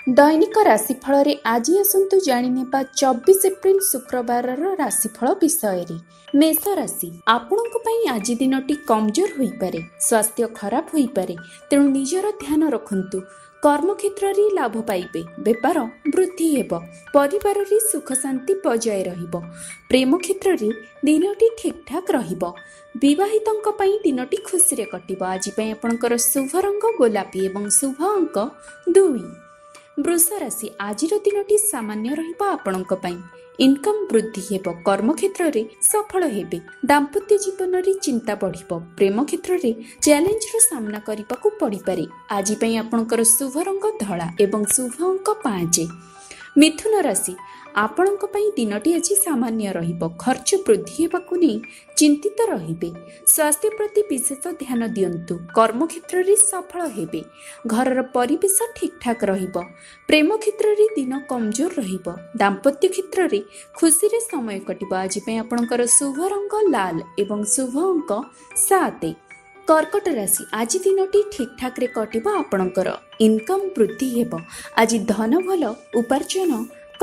ଦୈନିକ ରାଶିଫଳରେ ଆଜି ଆସନ୍ତୁ ଜାଣିନେବା 24 ଏପ୍ରିଲ ଶୁକ୍ରବାରର ରାଶିଫଳ ବିଷୟରେ। ମେଷ ରାଶି, ଆପଣଙ୍କ ପାଇଁ ଆଜି ଦିନଟି କମଜୋର ହୋଇପାରେ। ସ୍ୱାସ୍ଥ୍ୟ ଖରାପ ହୋଇପାରେ, ତେଣୁ ନିଜର ଧ୍ୟାନ ରଖନ୍ତୁ। କର୍ମକ୍ଷେତ୍ରରେ ଲାଭ ପାଇବେ। ବେପାର ବୃଦ୍ଧି ହେବ। ପରିବାରରେ ସୁଖ ଶାନ୍ତି ବଜାୟ ରହିବ। ପ୍ରେମ କ୍ଷେତ୍ରରେ ଦିନଟି ଠିକ୍ଠାକ୍ ରହିବ। ବିବାହିତଙ୍କ ପାଇଁ ଦିନଟି ଖୁସିରେ କଟିବ। ଆଜି ପାଇଁ ଆପଣଙ୍କର ଶୁଭ ରଙ୍ଗ ଗୋଲାପୀ ଏବଂ ଶୁଭ ଅଙ୍କ 2। ବୃଷ ରାଶି, ଆଜିର ଦିନଟି ସାମାନ୍ୟ ରହିବ ଆପଣଙ୍କ ପାଇଁ। ଇନକମ୍ ବୃଦ୍ଧି ହେବ। କର୍ମକ୍ଷେତ୍ରରେ ସଫଳ ହେବେ। ଦାମ୍ପତ୍ୟ ଜୀବନରେ ଚିନ୍ତା ବଢ଼ିବ। ପ୍ରେମ କ୍ଷେତ୍ରରେ ଚ୍ୟାଲେଞ୍ଜର ସାମ୍ନା କରିବାକୁ ପଡ଼ିପାରେ। ଆଜି ପାଇଁ ଆପଣଙ୍କର ଶୁଭ ରଙ୍ଗ ଧଳା ଏବଂ ଶୁଭ ଅଙ୍କ 5। ମିଥୁନ ରାଶି, ଆପଣଙ୍କ ପାଇଁ ଦିନଟି ଆଜି ସାମାନ୍ୟ ରହିବ। ଖର୍ଚ୍ଚ ବୃଦ୍ଧି ହେବାକୁ ନେଇ ଚିନ୍ତିତ ରହିବେ। ସ୍ୱାସ୍ଥ୍ୟ ପ୍ରତି ବିଶେଷ ଧ୍ୟାନ ଦିଅନ୍ତୁ। କର୍ମକ୍ଷେତ୍ରରେ ସଫଳ ହେବେ। ଘରର ପରିବେଶ ଠିକ୍ଠାକ୍ ରହିବ। ପ୍ରେମ କ୍ଷେତ୍ରରେ ଦିନ କମଜୋର ରହିବ। ଦାମ୍ପତ୍ୟ କ୍ଷେତ୍ରରେ ଖୁସିରେ ସମୟ କଟିବ। ଆଜି ପାଇଁ ଆପଣଙ୍କର ଶୁଭ ରଙ୍ଗ ଲାଲ ଏବଂ ଶୁଭ ଅଙ୍କ 7। କର୍କଟ ରାଶି, ଆଜି ଦିନଟି ଠିକ୍ଠାକ୍ରେ କଟିବ ଆପଣଙ୍କର। ଇନକମ୍ ବୃଦ୍ଧି ହେବ। ଆଜି ଧନ ଭଲ ଉପାର୍ଜନ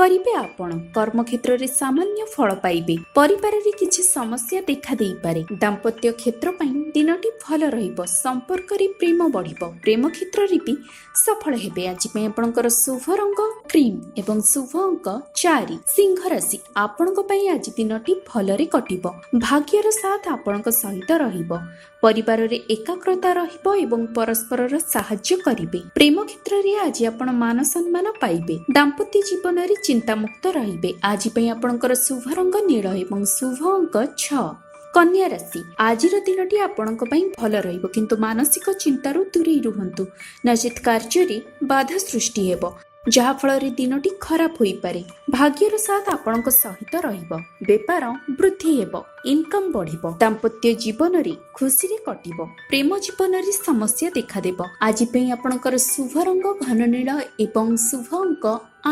କରିବେ ଆପଣ। କର୍ମକ୍ଷେତ୍ରରେ ସାମାନ୍ୟ ଫଳ ପାଇବେ। ପରିବାରରେ କିଛି ସମସ୍ୟା ଦେଖା ଦେଇପାରେ। ଦାମ୍ପତ୍ୟ କ୍ଷେତ୍ର ପାଇଁ ଦିନଟି ଭଲ ରହିବ। ସମ୍ପର୍କରେ ପ୍ରେମ ବଢ଼ିବ। ପ୍ରେମ କ୍ଷେତ୍ରରେ ବି ସଫଳ ହେବେ। ଆଜି ପାଇଁ ଆପଣଙ୍କର ଶୁଭ ରଙ୍ଗ କ୍ରିମ୍ ଏବଂ ଶୁଭ ଅଙ୍କ 4। ସିଂହ ରାଶି, ଆପଣଙ୍କ ପାଇଁ ଆଜି ଦିନଟି ଭଲରେ କଟିବ। ଭାଗ୍ୟର ସାଥ ଆପଣଙ୍କ ସହିତ ରହିବ। ପରିବାରରେ ଏକାଗ୍ରତା ରହିବ ଏବଂ ପରସ୍ପରର ସାହାଯ୍ୟ କରିବେ। ପ୍ରେମ କ୍ଷେତ୍ରରେ ଆଜି ଆପଣ ମାନ ସମ୍ମାନ ପାଇବେ। ଦାମ୍ପତ୍ୟ ଜୀବନରେ ଚିନ୍ତାମୁକ୍ତ ରହିବେ। ଆଜି ପାଇଁ ଆପଣଙ୍କର ଶୁଭ ରଙ୍ଗ ନୀଳ ଏବଂ ଶୁଭ ଅଙ୍କ 6। କନ୍ୟା ରାଶି, ଆଜିର ଦିନଟି ଆପଣଙ୍କ ପାଇଁ ଭଲ ରହିବ, କିନ୍ତୁ ମାନସିକ ଚିନ୍ତାରୁ ଦୂରେଇ ରୁହନ୍ତୁ, ନଚେତ୍ କାର୍ଯ୍ୟରେ ବାଧା ସୃଷ୍ଟି ହେବ, ଯାହାଫଳରେ ଦିନଟି ଖରାପ ହୋଇପାରେ। ଭାଗ୍ୟର ସାଥ ଆପଣଙ୍କ ସହିତ ରହିବ। ବେପାର ବୃଦ୍ଧି ହେବ। ଇନକମ୍ ବଢିବ। ଦାମ୍ପତ୍ୟ ଜୀବନରେ ଖୁସିରେ କଟିବ। ପ୍ରେମ ଜୀବନରେ ସମସ୍ୟା ଦେଖାଦେବ। ଆଜି ପାଇଁ ଆପଣଙ୍କର ଶୁଭ ରଙ୍ଗ ଘନ ନୀଳ ଏବଂ ଶୁଭ ଅଙ୍କ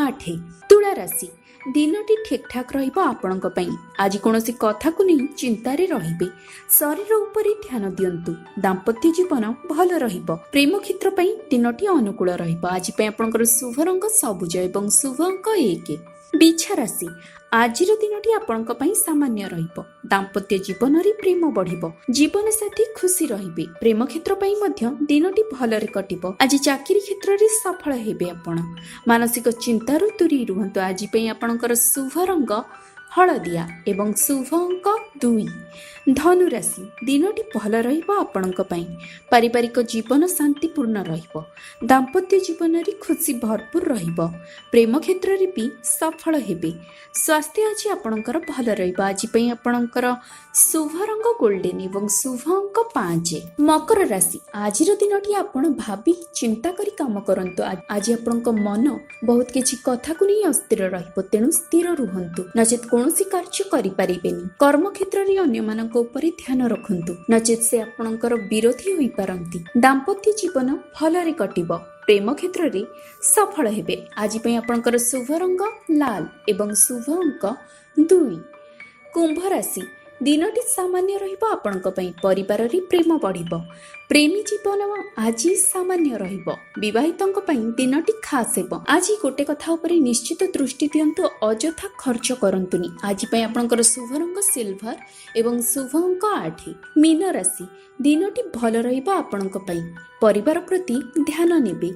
8। ତୁଳା ରାଶି, ଦିନଟି ଠିକ୍ଠାକ୍ ରହିବ ଆପଣଙ୍କ ପାଇଁ। ଆଜି କୌଣସି କଥାକୁ ନେଇ ଚିନ୍ତାରେ ରହିବେ। ଶରୀର ଉପରେ ଧ୍ୟାନ ଦିଅନ୍ତୁ। ଦାମ୍ପତ୍ୟ ଜୀବନ ଭଲ ରହିବ। ପ୍ରେମ କ୍ଷେତ୍ର ପାଇଁ ଦିନଟି ଅନୁକୂଳ ରହିବ। ଆଜି ପାଇଁ ଆପଣଙ୍କର ଶୁଭ ରଙ୍ଗ ସବୁଜ ଏବଂ ଶୁଭ ଅଙ୍କ 1। ବିଛା ରାଶି, ଆଜିର ଦିନଟି ଆପଣଙ୍କ ପାଇଁ ସାମାନ୍ୟ ରହିବ। ଦାମ୍ପତ୍ୟ ଜୀବନରେ ପ୍ରେମ ବଢିବ। ଜୀବନସାଥୀ ଖୁସି ରହିବେ। ପ୍ରେମ କ୍ଷେତ୍ର ପାଇଁ ମଧ୍ୟ ଦିନଟି ଭଲରେ କଟିବ। ଆଜି ଚାକିରି କ୍ଷେତ୍ରରେ ସଫଳ ହେବେ ଆପଣ। ମାନସିକ ଚିନ୍ତାରୁ ଦୂରେଇ ରୁହନ୍ତୁ। ଆଜି ପାଇଁ ଆପଣଙ୍କର ଶୁଭ ରଙ୍ଗ ହଳଦିଆ ଏବଂ ଶୁଭ ଅଙ୍କ 2। ଧନୁରାଶି, ଦିନଟି ଭଲ ରହିବ ଆପଣଙ୍କ ପାଇଁ। ପାରିବାରିକ ଜୀବନ ଶାନ୍ତିପୂର୍ଣ୍ଣ ରହିବ। ଦାମ୍ପତ୍ୟ ଜୀବନରେ ଖୁସି ଭରପୁର ରହିବ। ପ୍ରେମ କ୍ଷେତ୍ରରେ ବି ସଫଳ ହେବେ। ସ୍ୱାସ୍ଥ୍ୟ ଆଜି ଆପଣଙ୍କର ଭଲ ରହିବ। ଆଜି ପାଇଁ ଆପଣଙ୍କର ଶୁଭ ରଙ୍ଗ ଗୋଲ୍ଡେନ୍ ଏବଂ ଶୁଭ ଅଙ୍କ 5। ମକର ରାଶି, ଆଜିର ଦିନଟି ଆପଣ ଭାବି ଚିନ୍ତା କରି କାମ କରନ୍ତୁ। ଆଜି ଆପଣଙ୍କ ମନ ବହୁତ କିଛି କଥାକୁ ନେଇ ଅସ୍ଥିର ରହିବ, ତେଣୁ ସ୍ଥିର ରୁହନ୍ତୁ, ନଚେତ୍ କୌଣସି କାର୍ଯ୍ୟ କରିପାରିବେନି। କର୍ମକ୍ଷେତ୍ରରେ ଅନ୍ୟମାନଙ୍କ ଉପରେ ଧ୍ୟାନ ରଖନ୍ତୁ, ନଚେତ୍ ସେ ଆପଣଙ୍କର ବିରୋଧୀ ହୋଇପାରନ୍ତି। ଦାମ୍ପତ୍ୟ ଜୀବନ ଭଲରେ କଟିବ। ପ୍ରେମ କ୍ଷେତ୍ରରେ ସଫଳ ହେବେ। ଆଜି ପାଇଁ ଆପଣଙ୍କର ଶୁଭ ରଙ୍ଗ ଲାଲ ଏବଂ ଶୁଭ ଅଙ୍କ 2। କୁମ୍ଭ ରାଶି, ଦିନଟି ସାମାନ୍ୟ ରହିବ ଆପଣଙ୍କ ପାଇଁ। ପରିବାରରେ ପ୍ରେମ ବଢ଼ିବ। ପ୍ରେମୀ ଜୀବନ ଆଜି ସାମାନ୍ୟ ରହିବ। ବିବାହିତଙ୍କ ପାଇଁ ଦିନଟି ଖାସ୍ ହେବ। ଆଜି ଗୋଟେ କଥା ଉପରେ ନିଶ୍ଚିତ ଦୃଷ୍ଟି ଦିଅନ୍ତୁ, ଅଯଥା ଖର୍ଚ୍ଚ କରନ୍ତୁନି। ଆଜି ପାଇଁ ଆପଣଙ୍କର ଶୁଭ ରଙ୍ଗ ସିଲଭର ଏବଂ ଶୁଭ ଅଙ୍କ 8। ମୀନ ରାଶି, ଦିନଟି ଭଲ ରହିବ ଆପଣଙ୍କ ପାଇଁ। ପରିବାର ପ୍ରତି ଧ୍ୟାନ ନେବେ।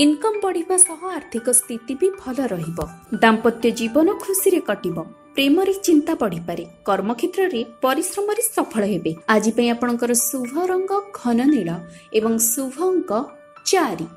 ଇନକମ୍ ବଢ଼ିବା ସହ ଆର୍ଥିକ ସ୍ଥିତି ବି ଭଲ ରହିବ। ଦାମ୍ପତ୍ୟ ଜୀବନ ଖୁସିରେ କଟିବ। ପ୍ରେମରେ ଚିନ୍ତା ବଢ଼ିପାରେ। କର୍ମକ୍ଷେତ୍ରରେ ପରିଶ୍ରମରେ ସଫଳ ହେବେ। ଆଜି ପାଇଁ ଆପଣଙ୍କର ଶୁଭ ରଙ୍ଗ ଘନ ନୀଳ ଏବଂ ଶୁଭ ଅଙ୍କ 4।